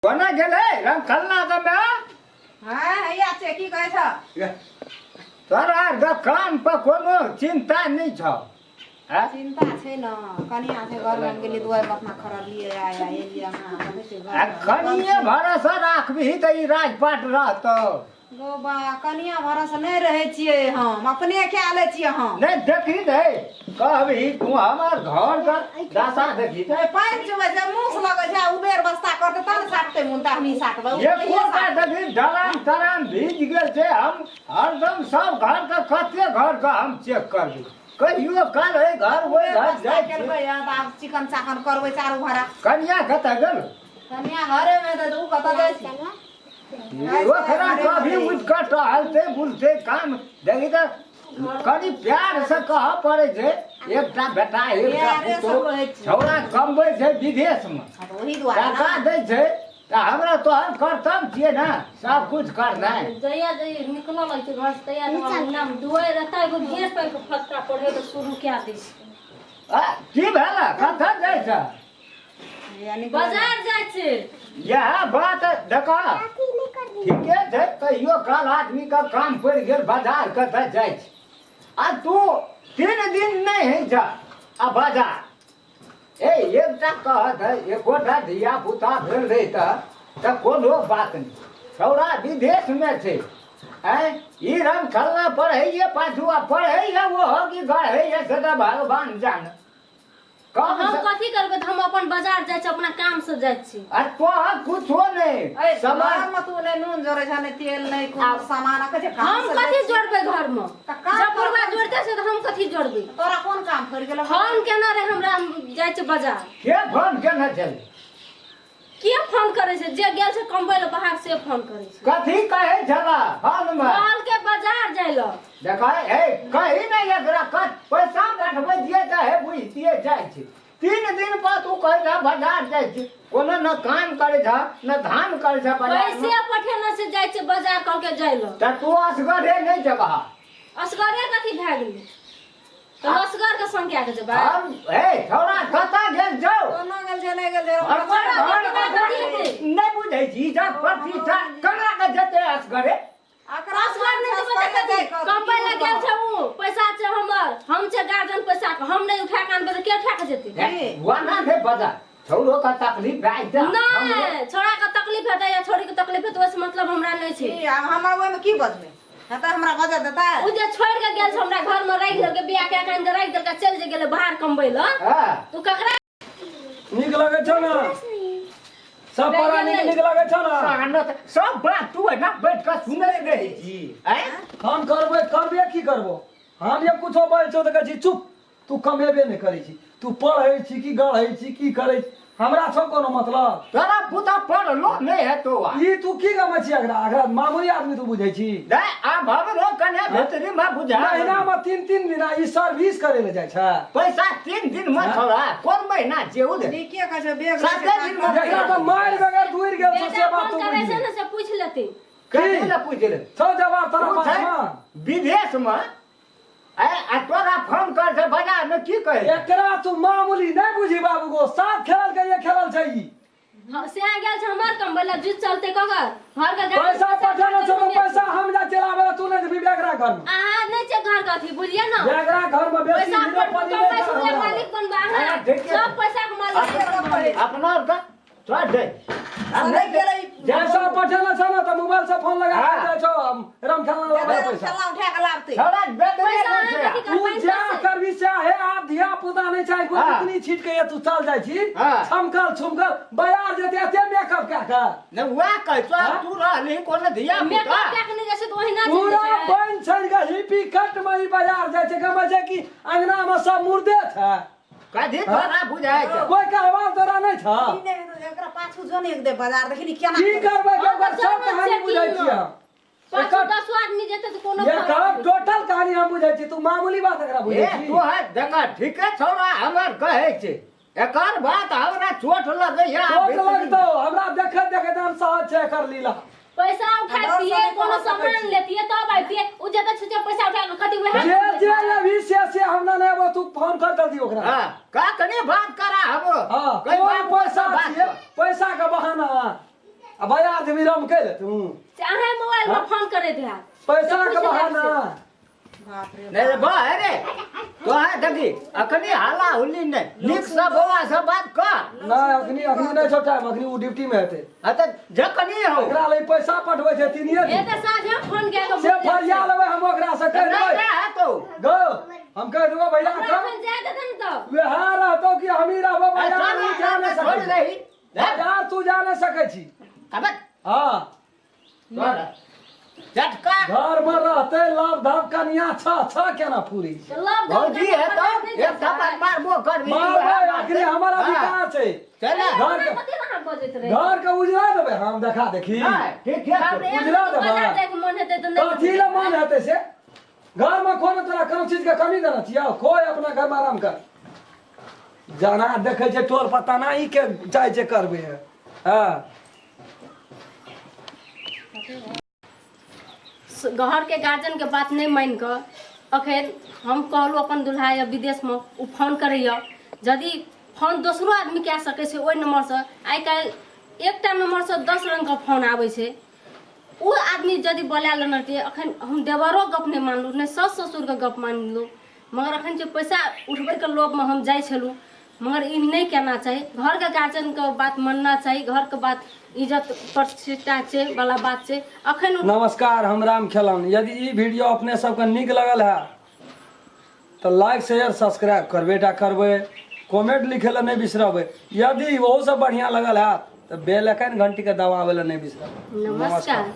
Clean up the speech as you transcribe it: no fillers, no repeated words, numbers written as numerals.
कोना गेलै रंगखलना गाममे? हाँ, हैया छै, की कहै छ? तोरा दोकान पर कोनो चिंता नहि छौ? आँय? चिंता छै न, कनिया छै घरमे, हम गेलियै दुआरि पर अपना खड़लियै, आय आय एलियै अहाँ देखै छियै घर। आ कनिये भरोसा राखबिही तऽ ई राजपाट रहतौ। गौ बा, कनिया भरोसा नहि रहै छियै, हम अपने कए लै छियै हम। नहि देखी ने, कहबही तू हमर घर के दशा देखी तऽ। पानि चुबै छै, मूस लगै छै, उबेर बस्ता करतै तब ने साटतै मुन, तऽ हमही साटबै। उ कहिया एकोटा साटतै? देखी डराम तराम भीज गेल छै। हम हरदम सब घर के, कते घर के हम चेक करबै, कहियो काल एहि घर ओहि उबेर घर बस्ता जाइ छी। केलकै हँ तऽ आब चिकन चाकन करबै चारू भरा। कनिया कतऽ गेल? कनिया घरेमे तऽ उ कतऽ जाइ छै? ओकरा कभी उठि कऽ टहलते बुलते काम देखी तऽ कनि प्यार से कहऽ पड़ै छै। एकटा बेटा, एकटा प्यारे से पुतोह कहै छियै। छौड़ा कमबै छै विदेशमे। हँ तऽ ओही दुआरे टाका ने। दै छै तऽ हमरा तोहर कर्तव्य छियै ने सब कुछ करनाइ। जहिया जहिया निकलऽ लगै छै घर से तहिया तऽ अंगना मे दुआरि रहता एगो गेट पर के फटका पढ़े के शुरू कए दै छै। आ, की भेल? कतऽ जाइ छै? यानी बाजार जाइ छै। इएह बात देखा, ठीके छै, कहियो काल आदमीके काम पड़ि गेल बाजार के तऽ जाइ छै, आ तू 3 दिन नहि होइ छ आ बाजार। ए, एकटा कहत है, एकोटा धिया पुता भेल रहितऽ तऽ कोनो बात नहि। छौड़ा विदेशमे छै। आँय, ई रंग खेलना पढ़ैए पाछू, आ पढ़ैए ओहो कि गढ़ैए से तऽ भगवान जाने। कम हम कथी करबै तऽ हम अपन बाजार जाइ छी, अपना काम से जाइ छी। आ तोहर कुछो नहि। ए, सामान घरमे तू नहि नून जोड़ै छ, नहि तेल, नहि कोनो सामान कहै छै काम हम से कथी जाइ छी। जोड़बै घरमे? तऽ काम जब बुढ़वा कर- जोड़ते छै तऽ हम कथी जोड़बै? तोरा कोन काम पड़ि गेलौ? फोन केना रहे हमरा, हम जाइ छी बाजार। के फोन केने छलै? के फोन करै छै? जे गेल छै कमबै लए बाहर से फोन करै छै। कथी कहै छला फोन मे? कहलकै बाजार जाइ लए। देखा, हे, कही नहि एकरा कत पैसा पठबै छियै तऽ हे बुझतियै जाइ छै। 3 दिन पर तू कहै छह बाजार जाइ छी। कोनो न काम करै छह न धाम करै छह बाजार पैसे पठेने छै, जाइ छै बाजार, कहलकै जाइ लए। तऽ तू असगरे नहि जेबह? असगरे कथी भए गेलै? तऽ असगर के संग कए के जेबै? हम हे छौड़ा कतऽ गेल छौ? कोना गेल छै, नहि गेल छै। हमर घर नहि बुझै छी जब प्रतिष्ठा कना के जेतै असगरे? अकरा असगर नहि जेबै तऽ कथी कमबै लए गेल छै उ? पैसा छै हमर, हम छै गार्जियन पैसा के, हम नहि उठा के आनबै तऽ के उठा के जेतै? वना नहि बजा, छौड़ो के तकलीफ भए जेतै। नहि, छोड़ा के तकलीफ हेतै या छोड़ी के तकलीफ हेतै, ओहिसँ मतलब हमरा नहि छै। की आब हमर ओहिमे की बजबै? हेतै हमरा बजऽ देतै? उ जे छोड़ि के गेल छै, हमरा घर में राखि देलकै, बियाह कए के आनि के राखि देलकै, चलि जे गेलै बाहर कमबै लए, तू ककरा नीक लगै छौ ने सब परानी के? नीक लगै छौ ने? सानत सब बात तू एना बैठ कऽ सुनैत रहै छी, आँय? हम करबै, करबे की करबो हम? जे कुछो बोल छौ तऽ कहै छी चुप, तू कमेबे नहि करै छी, तू पढ़ै छी कि गढ़ै छी, की करै छी, हमरा छौ कोनो मतलब? तोरा पुता पढ़लो नहि हेतो आ। ई तू की गमै छी एकरा? एकरा मामूली आदमी तू बुझै छी? नहि, आब हमरो कने भीतरी मे बुझा। महीना मे 3 3 दिना ई सर्विस करे ले जाइ छै। पैसा 3 दिन मे? छौड़ा कोन महीना छियै उ? नीके कहै छै, बेग साते दिन मे। एकरा तऽ मारि बगैर दूर गेल छौ, बेटा से बात फोन तू करै छै बुझि ने, से पूछि लेतै। कथी लए पूछि ले? छौ जवाब तोरा उ छै पास मे? विदेश मे आ तोरा फोन कर छै बाजार मे, की कहै? एकरा तू मामूली नहि बुझी बाबू गो, साथ खेलल के ये खेलल छै ई। हाँ, से गेल छै हमर कमबै लए, जुत चलते ककर घर के गाड़ी। पैसा पठेने छौ तऽ पैसा हम जा चलाबै लए, तू नहि जेबही एकरा घर मे। अहाँ नहि छै घर के अथी, बुझलियै ने? एकरा घर मे बेसी पैसा हीरो पर पानी कमबै नहि छै कर ओकरा हमरा। मालिक बनबै अहाँ? हाँ, ठीक छै। सब पैसा के मालिक बनबै। अपना आर तऽ छोड़ दे आब। नहि गेलै। पैसा पठेने छौ ने तऽ मोबाइल से फोन लगा के जाइ छौ, हम राम खेलना लाबै पैसा। खेलना उठा के लाबतै। छौड़ा बेदरे पैसा नहि अहाँ छै। कथी तू करबै? जा करबी से हे, आब धिया पुता नहि छै कोई। इतनी छीट के तू चल जाइ छी। छमकल छुमकल बाजार जेते एते मेकअप कए के। नहि, वएह कहै छौ। तू रहली कोनो धिया पुता मेकअप कए के नहि जाइ छै तऽ ओहिना चलि पूरा जाइ छै। बनि छनि के हिपी कट में ई बाजार जाइ छै, गमै छै कि अंगना में सब मुर्दे छै। कथी तोरा बुझाइ छौ? कोई कहवा तोरा नहि छ? ई नहि हेतौ, एकरा पाछू जो ने एक दे बाजार, देखी ने केना की करै छै। करबै के? हम ओकर सब बच्चा कहानी छियै बुझै तीनो। छियै हम। पाँच एकर दस आदमी जेतै तऽ कोनो ये फरक कहब नहि। टोटल कहानी हम बुझै छी, तू मामूली बात एकरा बुझै ए छी? तू है देखा, ठीके छौड़ा हमर कहै छै, एकर बात हमरा चोट लगैया। चोट लगतौ हमरा, देखैत देखैत हम सहज छै एकर लीला। पैसा उठा डर से दिए नहि कोनो कह सकै सामान छी। लेतिए तब आबितिए। उ जतऽ छुछे पैसा उठा कऽ कथी वएह जे जे अभी से हमरा नहि आबो, तू फोन कर जल्दी ओकरा। हाँ, का कने बात करा हमरो। हाँ। कई कोन बात पैसा बात छियै? कर। पैसा के बहाना। आ भैया आदमी रम के तू से अहाँ मोबाइल पर फोन करैत हैत। पैसा तऽ के पूछि बहाना। लेब। बाप रे। नहीं बा अरे तो है देखी अखनी हाला हुल्ली नहीं, नीक से बौआ से बात कर। नहीं, अखनी अखनी नहीं छौ टाइम, अखनी उ ड्यूटी में हेतै। आ तऽ जखनी हो। ओकरा ਲਈ पैसा पठबै छै तीनिये ए दिन। तऽ साँझे फोन कए कऽ से फरिया लेबै हम ओकरा से, कहि नहीं देबै। रह तो गो हम कहि देबो भैया हमरा के। एखन जाय देतै ने तब। वएह रहतौ कि हमही रहबो बाजार, तू जा नहि छोड़ सकै छी। दही। बाजार तू जा नहि सकै छी। अबे हँ। तोरा झटका घर में रहते लव धव कनिया छ छ केना पूरी तऽ लव धव भौजी है कनिया तो नहि एक जाइ थप्पड़ छै। मारबो करबी। मारबै अखनी, हमर अधिकार छै। चल। घर के कथी लए अहाँ बजैत रहै? घर के उजरा देबै हम, देखा देखी। हाँ, ठीक है। बाप रे, एक उजरा दिन देबै। बाजार जाइके मन हेतै तऽ नहि। कथी लए मन हेतै से? घर में कोनो तोरा कोनो चीज के कमी देना छियै? खोइ अपना घर में आराम कर। जाना देखै छै टोल पता ना ई के जाइ छै करबै। हँ। घरके गार्जियनके बात नहि मानि कऽ अखन हम कहलहुँ, अपन दुल्हा यऽ विदेशमे, ओ फोन करैए। यदि फोन दोसरो आदमी कए सकै छै ओहि नम्बरसँ। आइ काल्हि एकटा नम्बरसँ 10 रङ्गके फोन आबै छै। ओ आदमी यदि बोला लेने रहितियै। अखन हम देवरो गप नहि मानलहुँ, नहि साउस ससुरके गप मानलहुँ, मगर अखन जे पैसा उठबैके लोभमे हम जाइ छलहुँ, मगर ई नहि केना चाही। घरके गार्जियनके बात मानना चाही। घरके बात इज्जत प्रतिष्ठा छै वाला बात छै अखन। नमस्कार, हम राम खेलन। यदि ई वीडियो अपने सबके नीक लगल है तऽ लाइक, शेयर, सब्सक्राइब करबे टा करबै, कमेंट लिखे लए नहि बिसरबै। यदि ओहो सब बढ़िआँ लगल है तऽ बेल आइकन घंटीके दबाबै लए नहि बिसरबै। नमस्कार।